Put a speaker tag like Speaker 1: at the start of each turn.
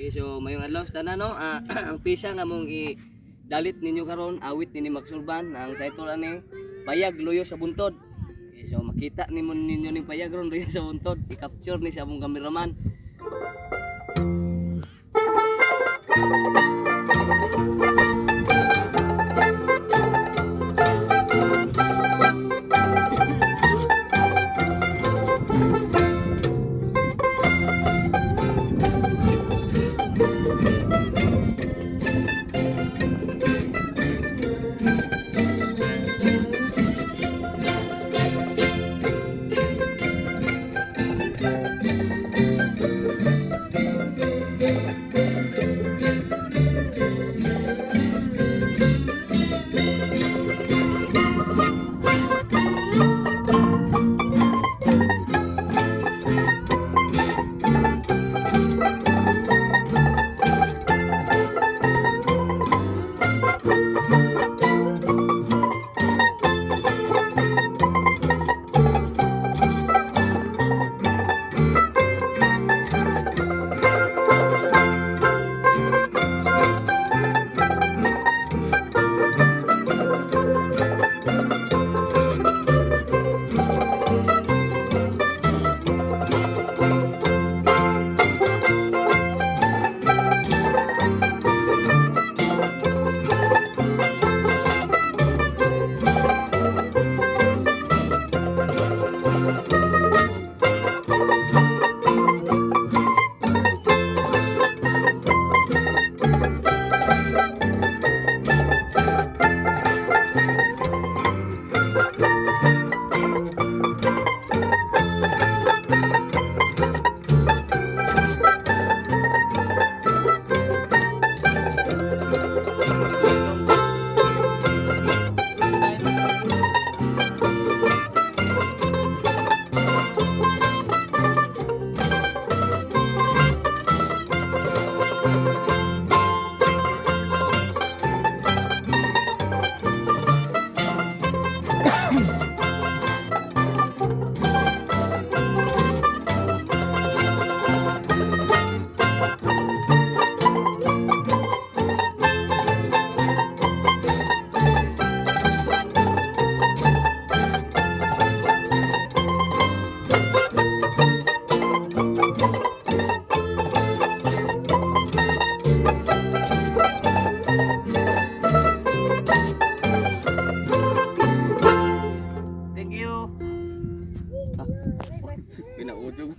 Speaker 1: Okay, so mayong adlaw sa tanan, no. Ang pisa nga mong i dalit ninyo karon, awit ni Max Urban. Ang title ani, Payag Luyo sa Buntod. Okay, so makita nimo ninyo ning payag ron luyo sa buntod. I-capture ni sa among cameraman. Thank you. Pinaudog.